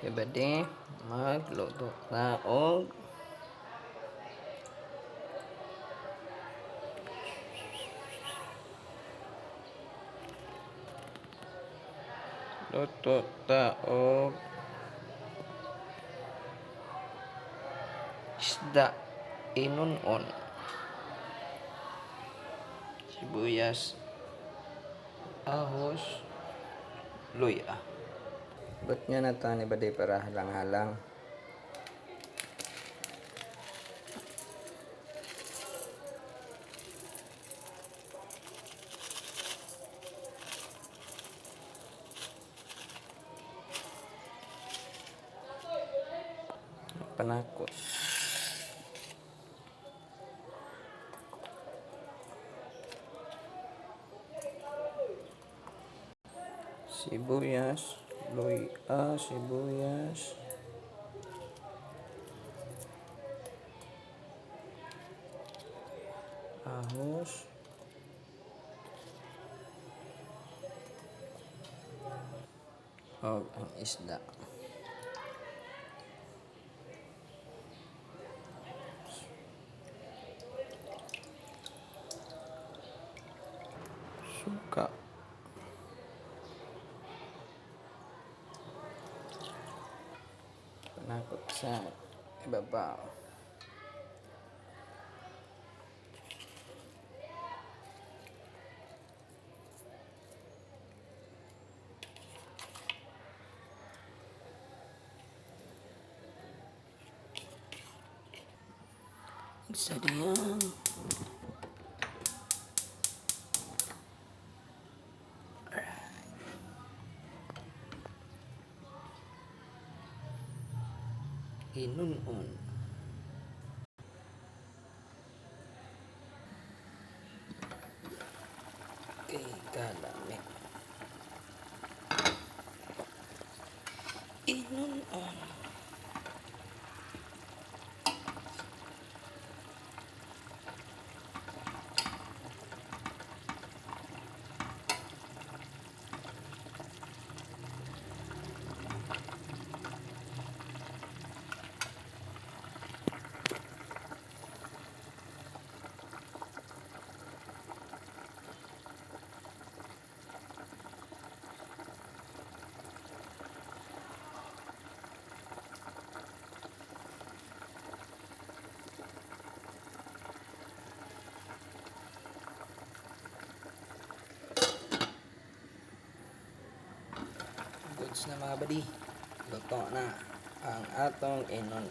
Okay, bade, magluto na og luto ta og isda inunon. Sibuyas, ahos, luya. Ba't nga na ni bade para halang-halang? Panakot. Sibuyas, luya, sibuyas. Ahos. Og ang isda. Suka. Panakot sa ibabaw. Sa diyang. Inunon. Kay kalami. Inunon. Goods na, mga badi. Luto na ang atong inunon.